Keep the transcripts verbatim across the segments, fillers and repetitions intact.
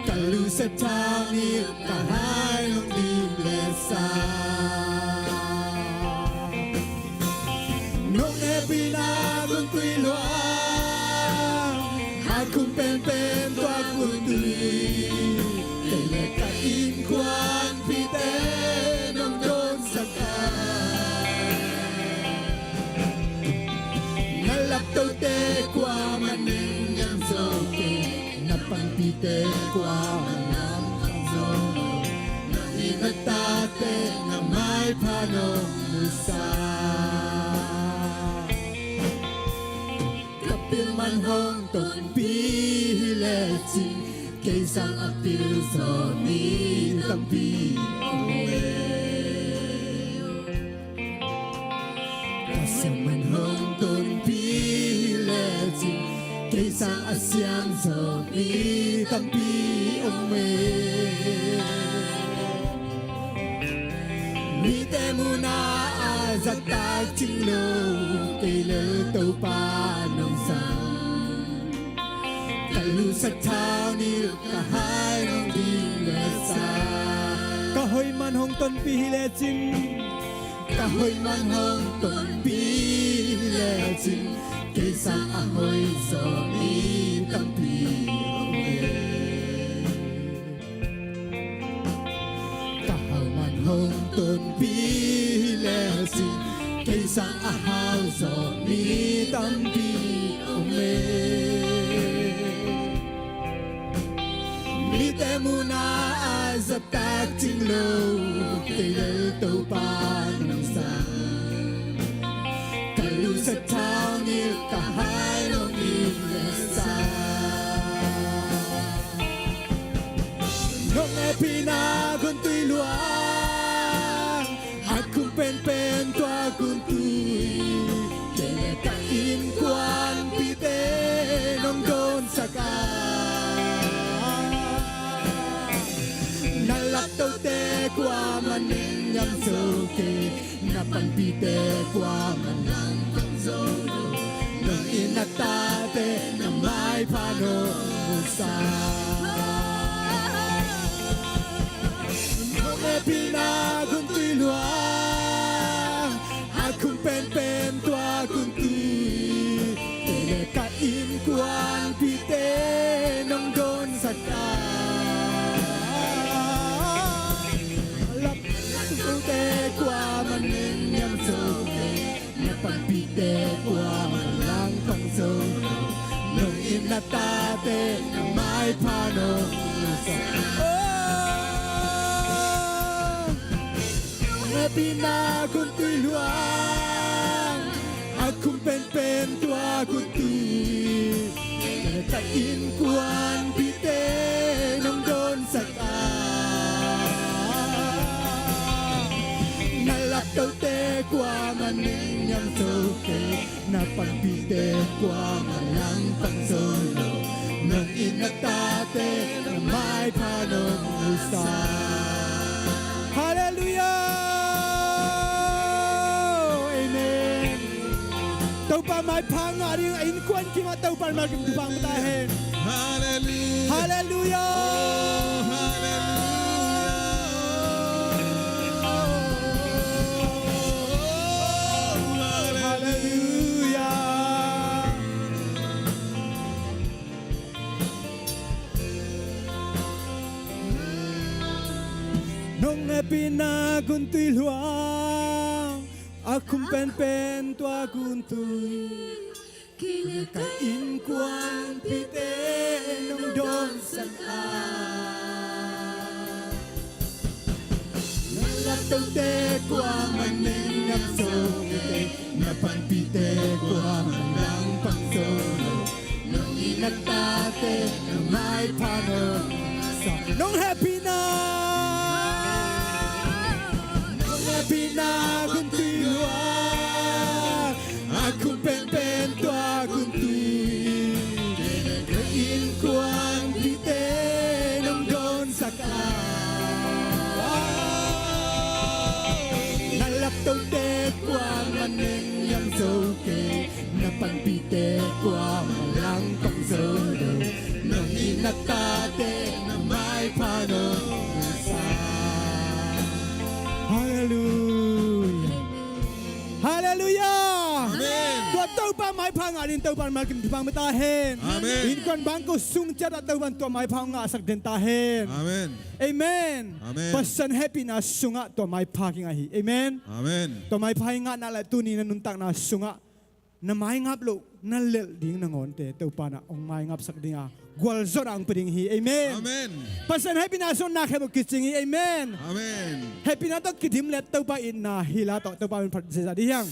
Ka lusa thau nil ka hai nong dim le sa. Nong hehpihna gun tui luang, a khum penpen tua gun tui. Kei le ka innkuanpihte nong dawnsak a, na laptote kuamah neng niam zo kei, na panpihte kuamah langpang zo lo. Na it na tate na maipha nong musak. Ka pil man hong tonpih hi lecin, kei sang a pil zaw mi tampi om e. Ka siam man hong tonpih hi lecin, kei sang a siam zaw mi tampi om e. Mite muhna a zahtak cing lo, kei le Topa nong sang. Ka lusa thau nil ka hai nong dim le sa. Ka hoih man hong tonpih hi lecin, ka hoih man hong tonpih hi lecin, kei sang a hoih zaw mi tampi om e. Ka hau man hong tonpih hi lecin, kei sang a hau zaw mi tampi om e. Mite muhna a zahtak cing lo, kei le Topa nong sang. Ka lusa thau nil ka hai nong dim le sa. Nong hehpihna gun tui luang, a khum penpen tua gun tui. Kei le ka innkuanpihte nong dawnsak a, na laptote kuamah neng niam zo kei, na panpihte kuamah langpang zo lo. Nong it na tate na maipha nong musak. Nong hehpihna gun tui luang, a khum penpen tua gun tui. Kei le ka innkuanpihte nong dawnsak a, laptote kuamah neng niam zo kei, na panpihte kuamah langpang zo lo. Nong it na tate na maipha nong musak. Oh, nong hehpihna gun tui luang, a khum penpen tua gun tui. Ka innkuanpihte nong dawnsak a, na laptote kuamah neng niam zo kei, na panpihte kuamah langpang zo lo. Nong it na tate na maipha nong musak. Halleluiah. Amen. Topa maipha ngah ding a innkuan kimah Topa malkim thupha pia ta hen. Halleluiah. Halleluiah. Oh, halleluiah. Oh, halleluiah. Nong hehpihna gun tui luang, a khum penpen tua gun tui. Kei le ka innkuanpihte nong dawnsak a, na laptote kuamah neng niam zo kei, na panpihte kuamah langpang zo lo. Nong it na tate na maipha nong musak. Nong hehpihna, nong hehpihna gun tui luang, a khum penpen tua gun tui. Kei le ka innkuanpihte nong dawnsak a, na laptote kuamah neng niam zo kei, na panpihte kuamah langpang zo lo. Nong it na tate na mai Halleluia. Halleluia. Amen. Tua Topa maipha ngah ding Topa in malkim thupha hong pia ta hen. Amen. Innkuan bangkua sung ciat ah Topa in tua maipha hong ngahsak den ta hen. Amen. Amen. Amen. Pasian hehpihna sungah tua maipha kingah hi. Amen. Amen. Tua maipha i ngahna le tuni na nuntakna sungah na maingap loh na lelh ding nangawnte Topa in hong maingapsak ding a gualzawhna hong pia ding hi. Amen. Amen. Pasian hehpihna sungah na khempeuh kicing hi. Amen. Amen. Hehpihna tawh kidim le Topa itna hila tawh Topa min phat zihzah ding hi hang.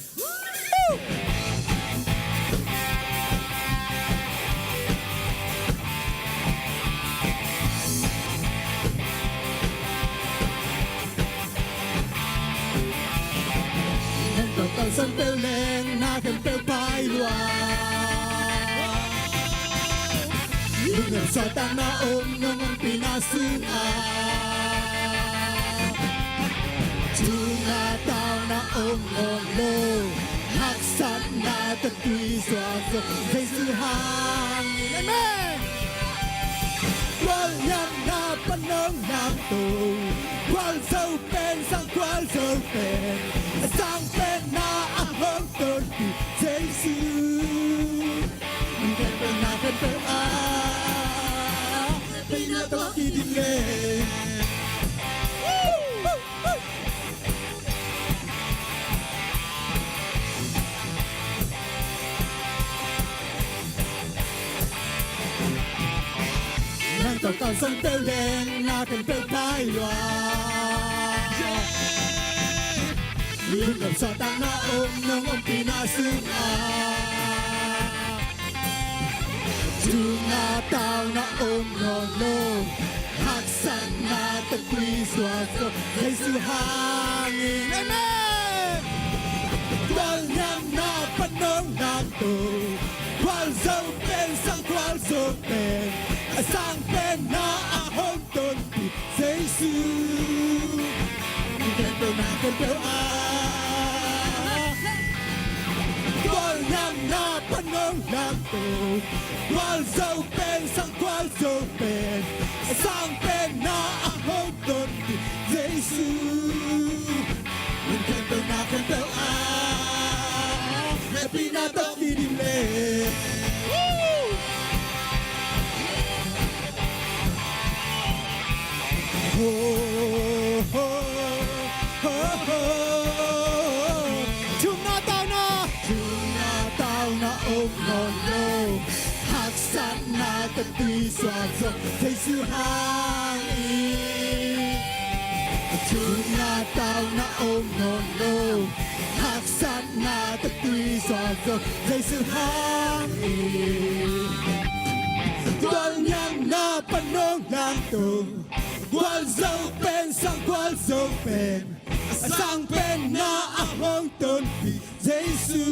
Nang tawh kalsuan peuh leng na khempeuh pai lua. Lungdam suahtakna om nong ompihna sungah. Thumna tauna om nawn lo. Haksatna tawh tui suak zo Jesu hangin. Amen. Gualngiamna pan nong langto. Gualzo pen sang gualzo pen. A sang penna a hong tonpih Jesu. Khempeuh na khempeuh ah. Hehpihna tawh kidim le. Nang tawh kalsuan peuh leng na khempeuh pai lua. Lungdam suahtakna om nong ompihna sungah. Thumna tauna om nawn lo. Haksatna tawh tui suak zo Jesu hangin. Amen. Gualngiamna pan nong langto. Gualzo pen sang gualzo pen. A sang penna a hong tonpih Jesu. Khempeuh na khempeuh ah. Gualngiamna pan nong langto. Gualzo pen sang gualzo pen. A sang penna a hong tonpih Jesu. Khempeuh na khempeuh ah. Hehpihna tawh kidim le. Ho, ho, ho, ho. Thumna tauna. Thumna tauna om nawn lo. Haksatna tawh tui suak zo Jesu hangin. Thumna tauna om nawn lo. Haksatna tawh tui suak zo Jesu hangin. Gualngiamna pan nong langto. Gualzo pen sang gualzo pen. A sang penna a hong tonpih Jesu.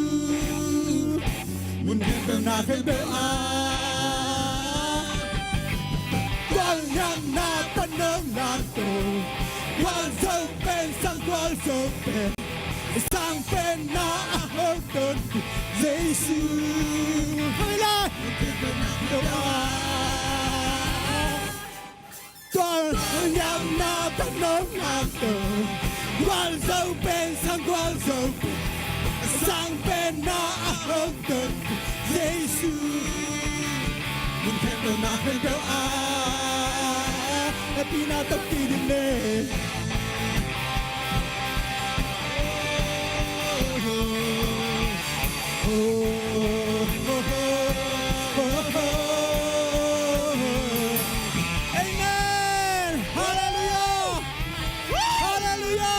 Mun khempeuh na khempeuh ah. Gualngiamna pan nong langto. Gualzo pen sang gualzo pen. Sang penna a hong tonpih Jesu. Hallelujah. Gualngiamna pan nong langto. Gualzo pen sang gualzo pen. Sang penna a hong tonpih Jesu. Mun khempeuh na khempeuh ah. Hehpihna tawh kidim le. Amen. Halleluia. Halleluia.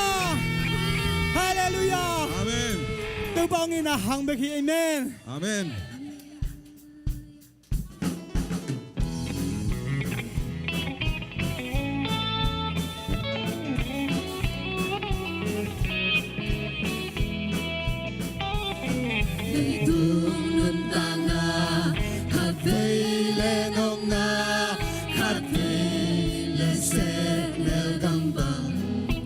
Halleluia. Amen. Topa hong itna hang bek hi. Amen. Amen. Leitung nuntakna, khatvei le nawkna, khatvei le sehnel gamh bang.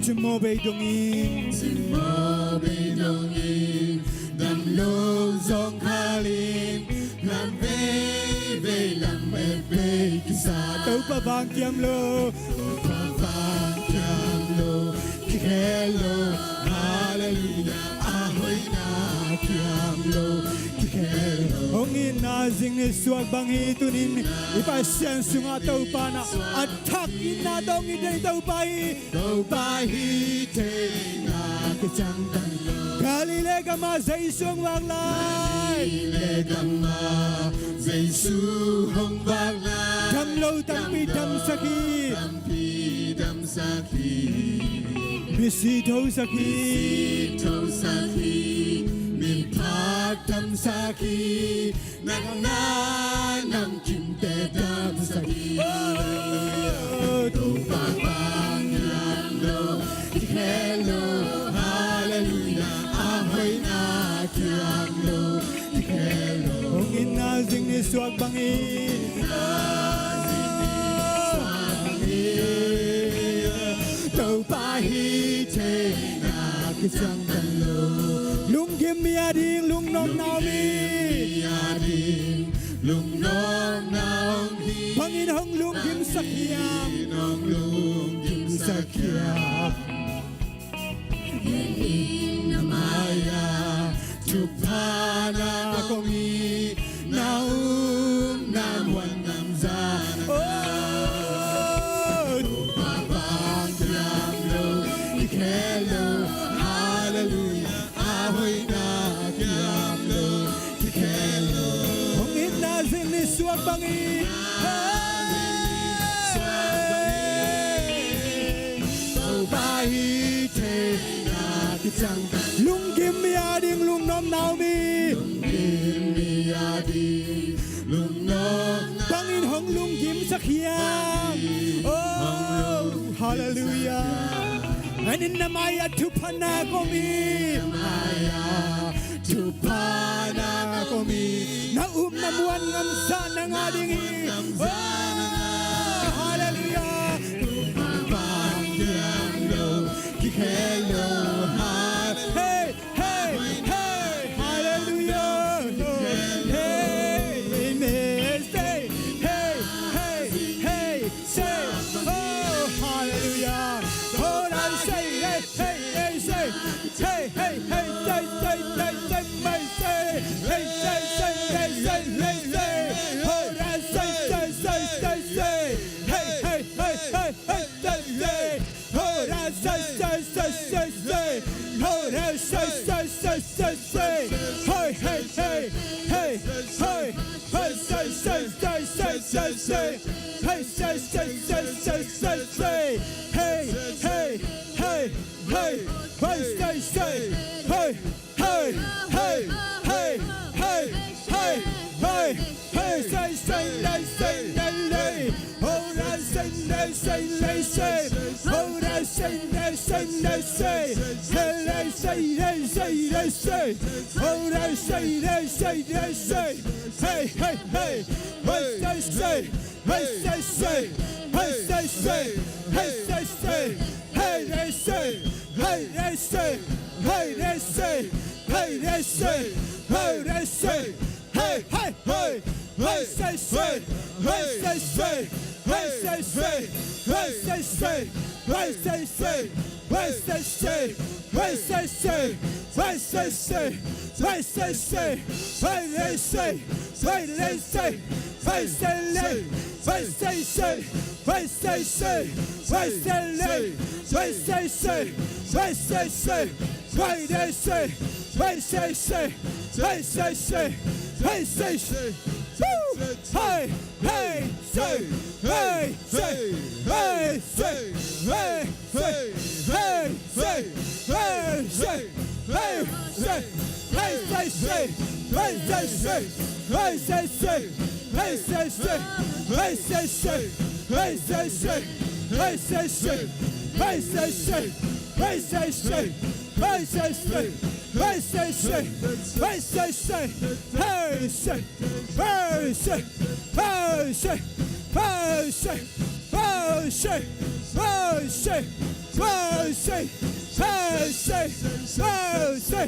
Cimawh bei dongin, cimawh bei dongin, damlo zawngkhal in, khatvei Lam e pei kisa. Topa vang kiam lo. Topa vang kiam lo. Kikhel lo. Halleluiah. A hoihna kiam lo. Kikhel lo. Hong itna zing nisuak bang hi tunin i Pasian sungah Topa na a thak itna tawh hong it ding Topa hi. Topa hi thei na kiciangtan lo. Galilee gamah Jesu hong vak lai. Galilee gamah Jesu hong vak lai. Dam lo tampi damsak hi. Dam lo tampi damsak hi. Misi thosak hi. Misi thosak hi. Miphak damsak hi. Nang na namkimte damsak hi. Oh, Topa vang kiam lo. Kikhel lo. Halleluiah. A hoihna kiam lo. Kikhel lo. Hong itna zing nisuak bang hi. Topa hi thei na kiciangtan lo. Lunggim mi a ding lungnopna om hi. Lunggim mi a ding lungnopna om hi. Bangin hong lunggimsak hiam? Bangin hong lunggimsak hiam? Hih na mai-ah thupha na om hi. Na upna muan na zang. Oh, Topa vang kiam lo. Kikhel lo. Halleluiah. A hoihna kiam lo. Kikhel lo. Hong itna zing nisuak bang hi. Topa hi thei na kiciangtan. Lunggim mi a ding lungnopna om hi. Lunggim mi a ding lungnopna. Bangin hong lunggimsak hiam? Oh, halleluiah. Hih na mai-ah thupha na om hi. Mai-ah thupha na om hi. Na upna muan ngamzah na ngah ding hi. Oh, halleluiah. Topa vang kiam lo. Kikhel lo. Hey, hey, hey, halleluiah. Hey, hey, say, hey, hey, say, oh, halleluiah. Oh, say, hey, hey, hey, say. Hey, hey, hey, say, say, say, say, may say. Hey, say, say, say, say, may say. Oh, say, say, say, say, say. Hey, hey, hey, hey, hey, say, say. Hoda say say say say say. Hoda say say say say say. Hey hey hey hey hey. Hey say say say say say say. Hey say say say say say say. Hey hey hey hey. Hey say say. Hey. Hey, hey, hey, hey, hey, hey, say, say, lay, say, lay, lay. Oh, lay, say, lay, say, lay, say. Oh, lay, say, lay, say, lay, say. Hey, lay, say, lay, say, lay, say. Oh, lay, say, lay, say, lay, say. Hey, hey, hey. Hey, say, say. Hey, say, say. Hey, say, say. Hey, say, say. Hey, lay, say. Hey, lay, say. Hey, lay, say. Hey, lay, say. Hey, lay, say. Hey, hey, hey. Hey, say, say. Hey, say, say. Hey, say, say. Hey, say, say. Hey, say, say. Hey, say, say. Hey, say, say. Hey, say, say. Hey, say, say. Hey, lay, say. Hey, lay, say. Hey, say, lay. Hey, say, say. Hey, say, say. Hey, say, lay. Hey, say, say. Hey, say, say. Hey, lay, say. Hey, say, say. Hey, say, say. Hey, say, say. Woo! Hey, hey, say. Hey, say. Hey, say. Hey. Hey, hey, hey, hey, say, hey, say, hey, say, say, hey, say, say, hey, say, say, hey, say, say, hey, say, say, hey, say, say, hey, say, say, hey, say, say, hey, say, say, hey, say, say, hey, say, say, hey, say, say, hey, say. Hey, say, hey, say, hey, say, hey, say, hey, say, hey, say, hey, say, hey, say, hey, say,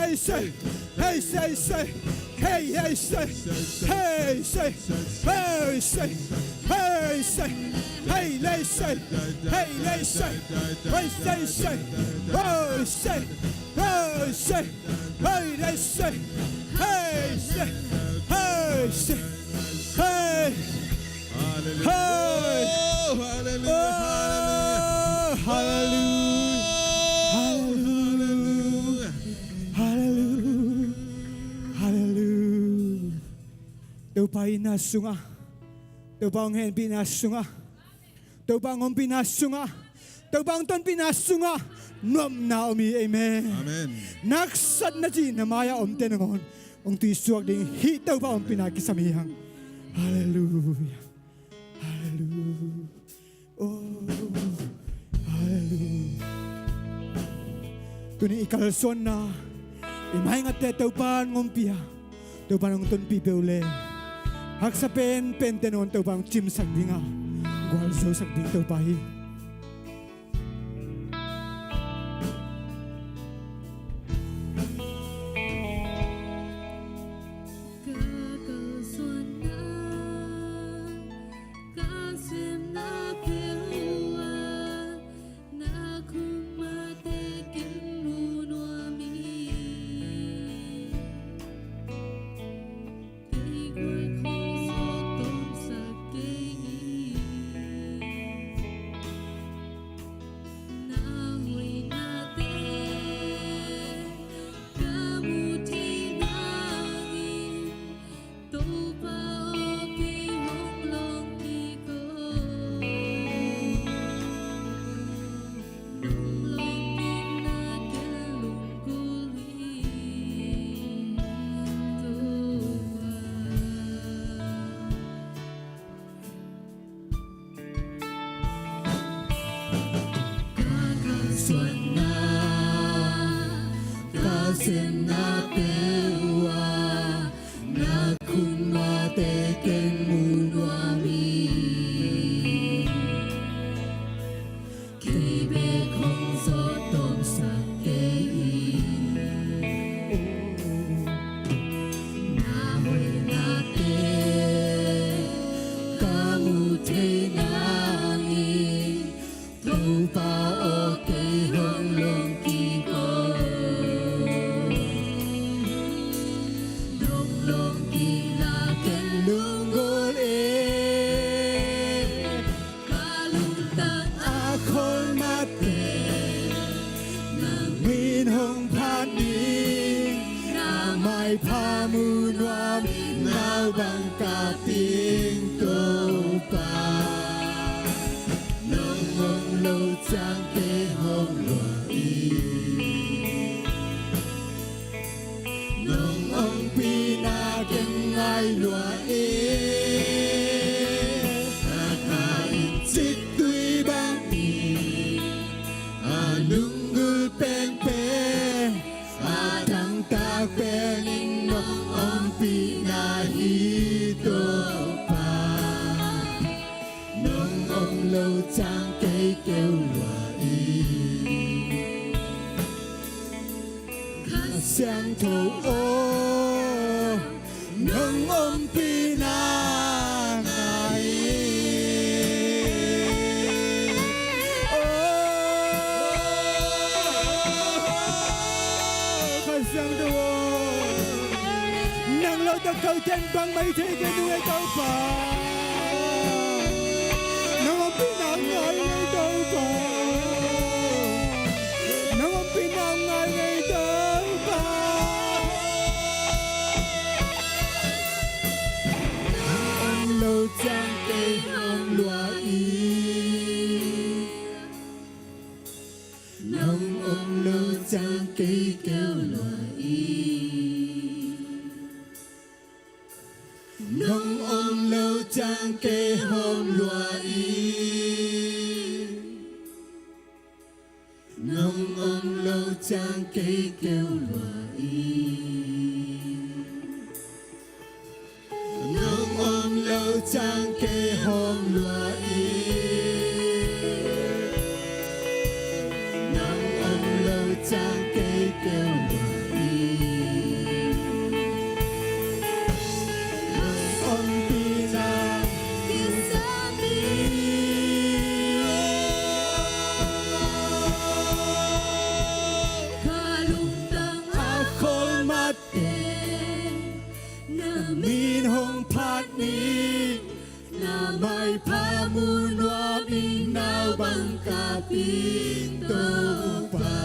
Hey, say, say, hey, say, say, hey, hey, say, hey, say, hey, say, hey, say, hey, lay, say, hey, lay, say, hey, say, say, oh, say, oh, say, hey, lay, say, hey, say, hey, say, hey. Hallelujah. Hey. Oh, hallelujah, oh, hallelujah. Hallelujah. Oh, hallelujah. Hallelujah. Hallelujah. Topa itna sungah, Topa hong hehpihna sungah, Topa hong ompihna sungah, Topa hong tonpihna sungah nuamna om hi. Amen. Amen. Haksatna cih na mai-ah omte nangawn hong tuisuak ding hih Topa ompihna kisam hi hang. Hallelujah. Hallelujah. Oh, hallelujah. Tuni i kalsuanna, i maingatte Topa in hong ompih a, Topa in hong tonpih peuh leh, haksa penpente nangawn Topa in hong cimsak ding a, gualzosak ding Topa hi. Ka kalsuanna, ka semna peuh ah, na khut mate ken mu nuam ing. Kei guai khong sawt tomsak kei ing. Na hoihnate ka mu thei nangin, Topa aw, kei hong lawng kik o. Nong lawng kikna ken lunggulh ing, Topa. Ka kalsuanna, ka semna peuh ah, na khut mate ken mu nuam ing. Kei bek hong sawt tomsak kei ing. Na hoihnate ka mu thei nangin, Topa aw, kei hong lawng kik o. Nong lawng kikna ken lunggulh ing. Ka lungtang a khawl mate, na min hong phat ning. Na maipha mu nuam ing, naupang kap ing Topa. Nong om lo ciang kei hong lua ing. Nong ompihna ken ngai lua ing. Ka kha in ciktui bang hi, a lunggulh penpen, a dangtak pen in nong ompihna hi Topa. Nong om lo ciang kei keu lua ing. Kha Siangtho aw, nong ompihna ngai ing. Oh, Kha Siangtho aw, nang lo tawh kote in bangmah thei kei nung ei Topa. Nang ompihna ngai ngei Topa. Nang ompihna ngai ngei Topa. Nang lo ciang kei hong lua ing. Nang om lo ciang kei keu lua ing. hawm lua hi. Nong om lo ciang kei keu lua hi. Nong om lo ciang kei hawm lua hi. Nong om lo ciang kei keu lua hi. Nong ompihna kisam hi. Ka lungtang a kholmat na min hong phat ni, na maipha mu nuam ing, nau bang ka ping Topa.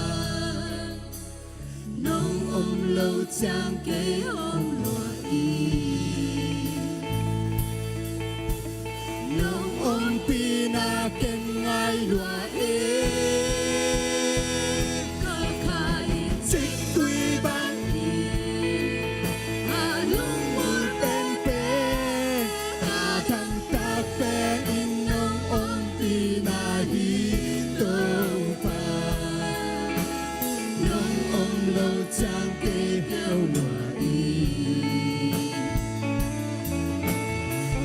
Nong om lo ciang kei hawm lua hi. Nong ompihna ken ngai lua hi. Ka kha in ciktui bang hi. A lungmuang penpen, a dangtak pen in nong ompihna hi Topa. Nong om lo ciang kei hawm lua hi.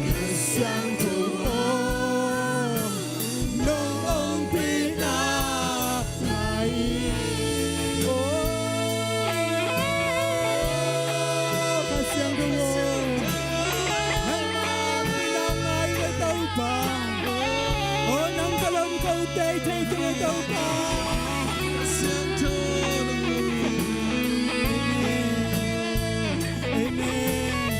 Kha Siangtho aw, nong ompihna ngai. Oh, Kha Siangtho aw, nangma ompihna ngai, Topa. Oh, nang ka lawm ko teitei tung, Topa. Amen. Amen.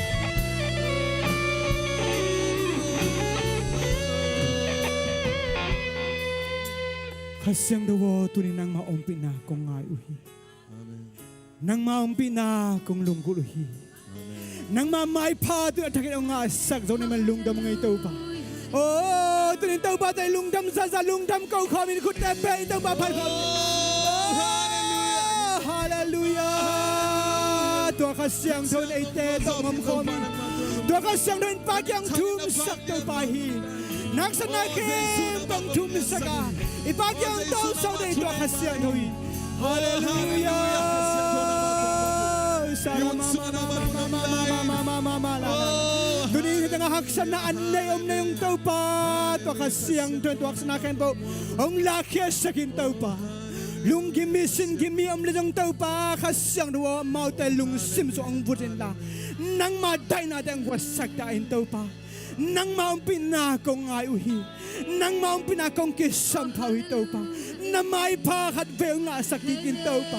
Kha Siangtho aw, tuni nangma ompihna kong ngai uh hi. Amen. Nangma ompihna kong lunggulh uh hi. Amen. Nangma maipha tuni a thakin hong ngahsak zo na hih man lungdam ung ei Topa. Oh, tuni in Topa tawh i lungdam zahzah, lungdam ko khawm in, khutte beh in Topa phat khawm in. Oh, halleluiah. Halleluiah. Tua Kha Siangtho in eite tawh om khawm in. Tua Kha Siangtho in pa kiang thumsak Topa hi. Na haksatna khempeuh thumsak a, i pa kiang tawh sawt ding tua Kha Siangtho hi. Halleluiah. Tuni hi tengah haksatna a nei om na hih Topa, tua Kha Siangtho in tua haksatna khempeuh hong lakkhiatsak in Topa. Lunggim mi, singgim mi om le zong Topa, Kha Siangtho aw, amaute lungsim sung hong vut inla, nangma daihnate hong huatsak ta in Topa. Nangma ompihna kong ngai uh hi. Nangma ompihna kong kisampha uh hi Topa. Na maipha khatvei hong ngahsak kik in Topa.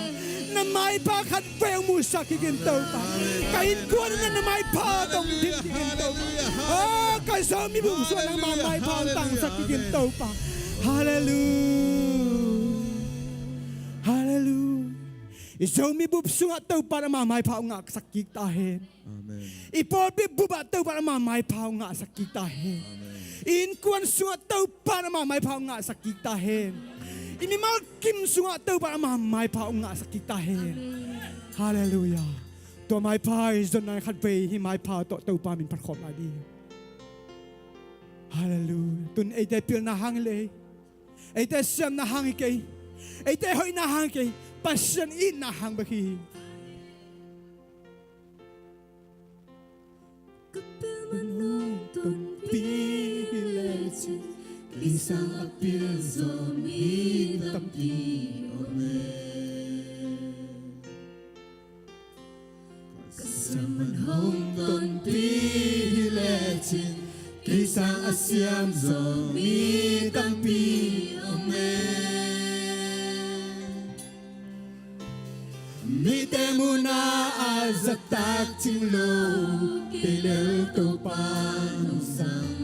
Na maipha khatvei hong musak kik in Topa. Ka innkuan ah na maipha tawh hong dim kik in Topa. Oh, ka Zomi bup sungah nangma maipha hong tangsak kik in Topa. Halleluiah. Halleluiah. I Zomi bup sungah Topa nangma maipha hong ngahsak kik ta hen. Amen. I pawlpi bup ah Topa nangma maipha hong ngahsak kik ta hen. Amen. I innkuan sungah Topa nangma maipha hong ngahsak kik ta hen. Amen. I mimal kim sungah Topa nangma maipha hong ngahsak kik ta hen. Amen. Halleluiah. Tua maipha i zonna khatvei hih maipha tawh Topa min phat khawm lai ding. Halleluiah. Tun eite pilna hang hi leh, eite siamna hang hi kei, eite hoihna hang hi kei, Pasian itna hang bek hi. Ka pil man hong tonpi hi lecin, kei sang a pil zaw mi tampi om e. Ka siam man hong tonpi hi lecin, kei sang a siam zaw mi tampi om e. Mite muhna a zattak cing lo, kei lel Topa nong sang.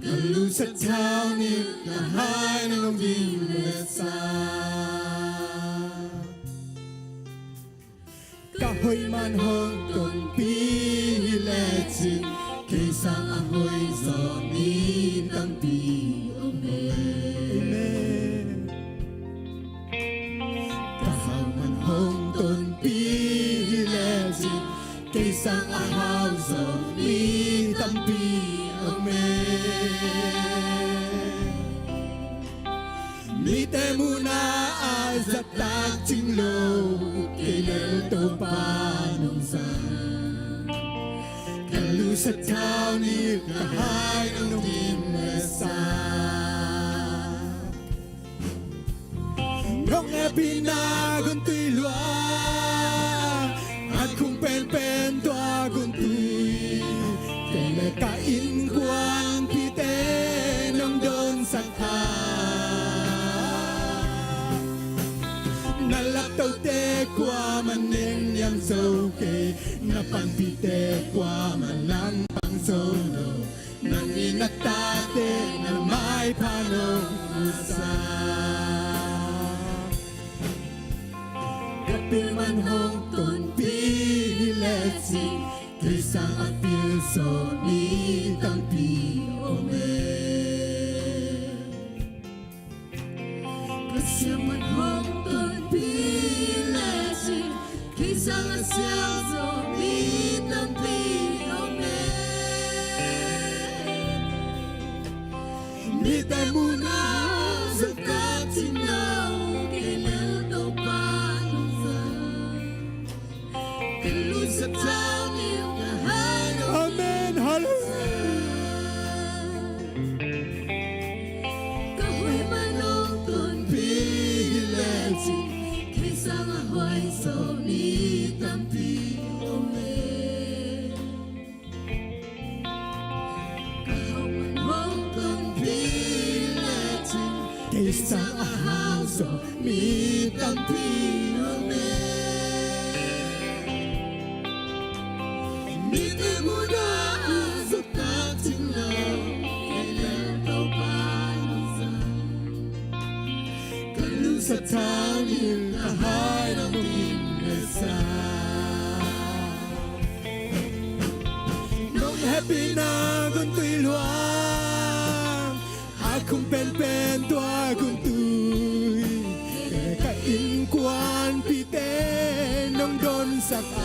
Ka lungsiat thau nih ka hai nong ding le sa. Ka hoih man hong tonpi hi lecin, kei sang a hoih zaw mi tampi om e. Amen. Ka hau man hong tonpi hi lecin, kei sang a hau zaw mi tampi om Zahtak cing lo kei lel Topa nong zang. Ka lusa thau nilh ka hai nong dim le sa. Nong hehpihna gun tui luang, a khung penpen tua gun tui. Kei le ka innkuanpihte nong dawnsak a, na laptote kuamah nengniam zo kei, na panpihte kuamah langpang zo lo. Nang in a tate na maipha nong sa. Ka pil man hong tonpih hi lecin, kei sang a pil zaw mi tampi om e. Ka siam man hong tonpih lecin, kei sang a siam zaw mi tampi om e. Mite muhna zahtak cing lo kei lel Topa nong zang. Ka lusa thau nilh ka hai nong dim le sa. Amen. Hallelujah. Ka hoih man hong tonpih hi lecin, kei sang a hoih zaw mi tampi om e. Ka hau man hong tonpih lecin, kei sang a hau zaw mi tampi om e. Mite muhna zahtak cing lo kei lel Topa nong zang. Ka lusa thau nilh ka hai nong dim le sa. Nong hehpihna gun tui luang, a khung penpen tua gun tui. Kei le ka innkuanpihte nong dawnsak a,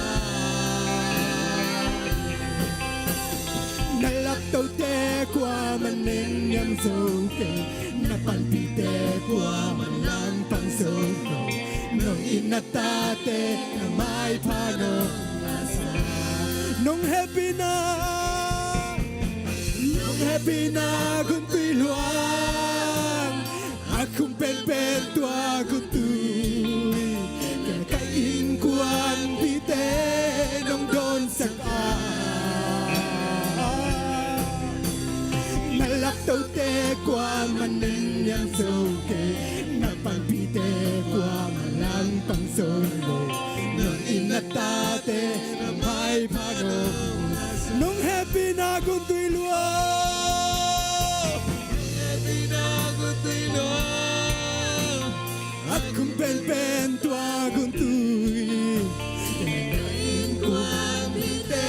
na laptote kuamah nengniam zo kei, na panpihte kuamah langpang zo lo. Nong in a tate na maipha nong sa. Nong hehpihna, nong hehpihna gun tui luang, a khung penpen tua gun tui. Kei le ka innkuanpihte nong dawnsak a, na laptote kuamah nengniam zo kei, na panpihte kuamah langpang zo lo. Nong in a tate na maipha nong sa. Nong hehpihna gun tui luang, nong hehpihna gun tui luang, a khung penpen tua gun tui. Kei le ka innkuanpihte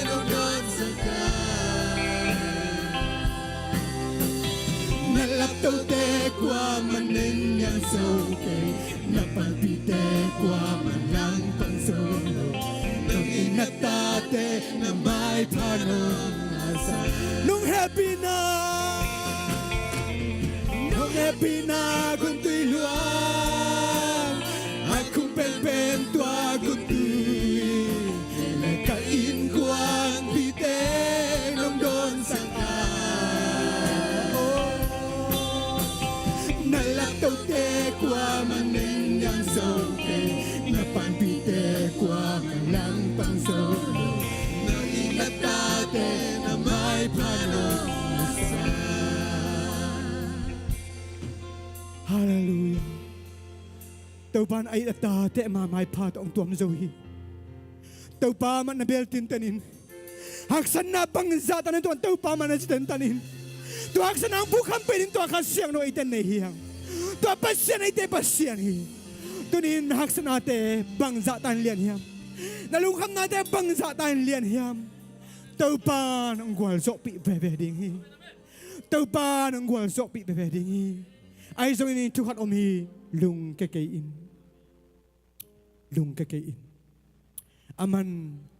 nong dawnsak a, na laptote kuamah nengniam zo kei, na panpihte kuamah langpang zo lo. Nong in a tate na maipha nong sa. Nong hehpihna, nong hehpihna gun tui luang, a khung penpen tua gun tui. Kei le ka innkuanpihte nong dawnsak a, na laptote kuamah nengniam zo kei, na panpihte kuamah langpang zo lo. Nong in a tate na maipha nong sa. Hallelujah. Topa in a it a tate mah maipha tawh hong tuam zo hi. Topa mah na bel tinten in, haksatna bangzah tan in tua Topa mah na ci tentan in. Tua haksatna hong phukham pei ding tua Kha Siangtho eite nei hi hang. Tua Pasian eite Pasian hi. Tuni in na haksatnate bangzah tan lian hiam? Na lungkhamnate bangzah tan lian hiam? Topa in hong gualzawhpih veve ding hi. Topa in hong gualzawhpih veve ding hi. Ahi zongin thu khat om hi. Lungkia kei in. Lungkia kei in. Aman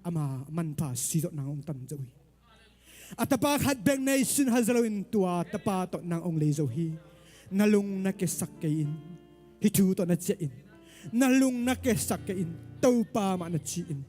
ama manpha sizawh nang hong tam zo hi. A tapa khat bek nei sin haza loin tua tapa tawh nang hong lei zo hi. Na lung na kiasak kei in. Hih thu tawh na ciah in, na lung na kesak kei in, Topa mah na ci in.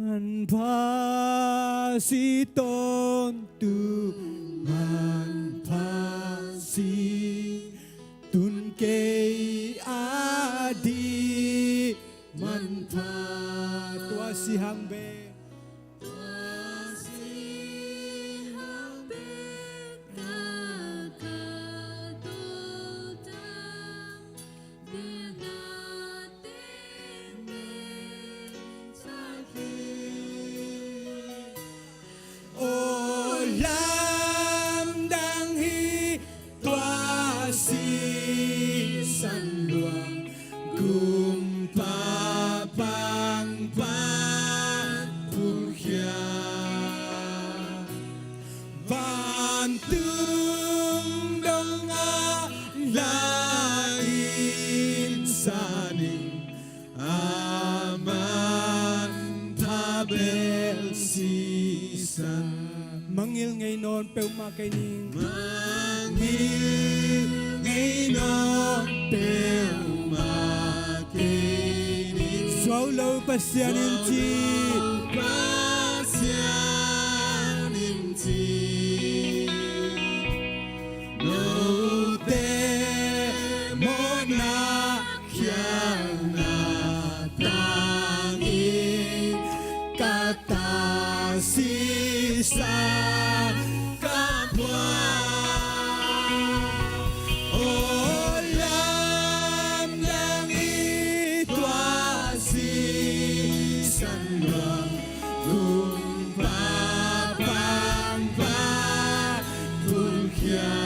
Manpha si tawntung, manpha si tun kei a dih, manpha tua si hang bek. Aw lamdang hi tua sisan luang, kumpa pangpa pulkhia. Vantung dongah la in sa ning, a manpha bel sisan. Mangngilh ngei nawn peuhmah kei ning. Mangngilh ngei nawn peuhmah kei ning. Suau lo Pasian in ci. Suau lo Pasian in ci. Note mawhna khialhna tangin ka ta sisan ka phuak. Aw lamdang hi tua sisan luang, kumpa pangpa pulkhia.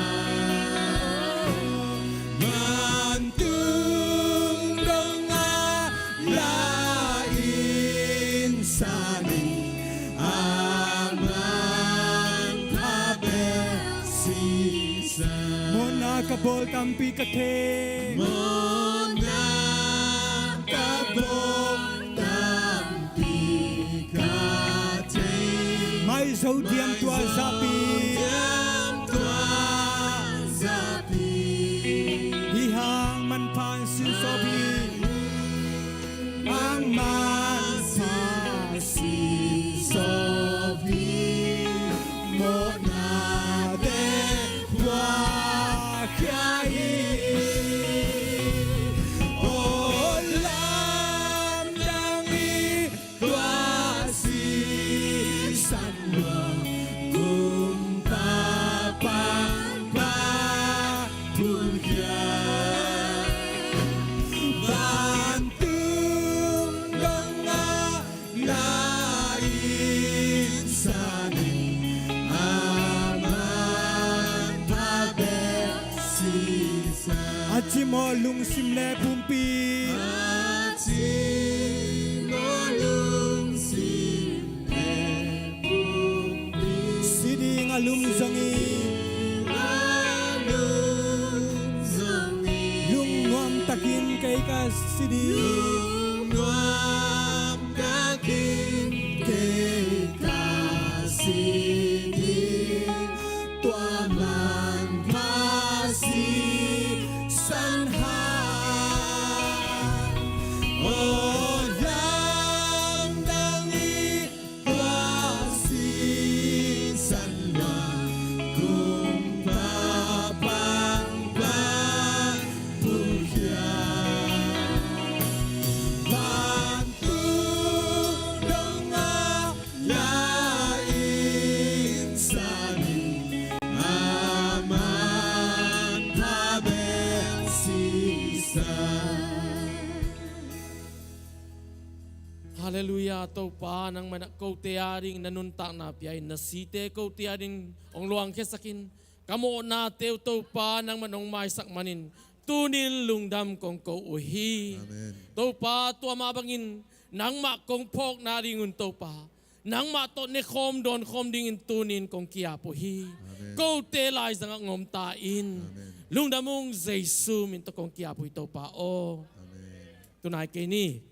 Vantung dongah la in sa ning, a manpha bel sisan. Mawhna ka bawl tampi ka thei. Mawhna ka bawl tampi ka thei. Maizo diam tua zahpi. Maizo diam tua zahpi. Hih hang manpha in si sawp hi. Hang manpha in si sawp hi. Mawhnate phuak khia hi. Aw lamdang hi tua sisan luang, kumpa pangpa pulkhia. Vantung dongah la in sa ning, a manpha bel sisan. A cimawh lungsim le pumpi. A cimawh lungsim le pumpi. Si ding a lum zongin. A lum zongin. Lungnuam takin kei ka si ding. Lungnuam takin kei ka si ding. Tua manpha sisan hang. Aw lamdang hi tua sisan luang, kumpa pangpa pulkhia. Vantung dongah la in sa ning, a manpha bel sisan. Halleluiah. Topa, nangmah in kote ading na nuntakna pia in, na site kote ading hong luangkhiasak in. ka mawhnate uh Topa nangmah nong maisak manin tunin lungdam kong ko uh hi. Amen. Topa, tua mah bangin nangmah kong phawk nadingun Topa, nangmah tawh nekhawm dawnkhawm dingin tunin kong ki-ap uh hi. Amen. Kote laizangah ngom ta in. Amen. Lungdam ung, Jesu min tawh kong ki-ap uh hi Topa aw. Amen. Tunai kei ni.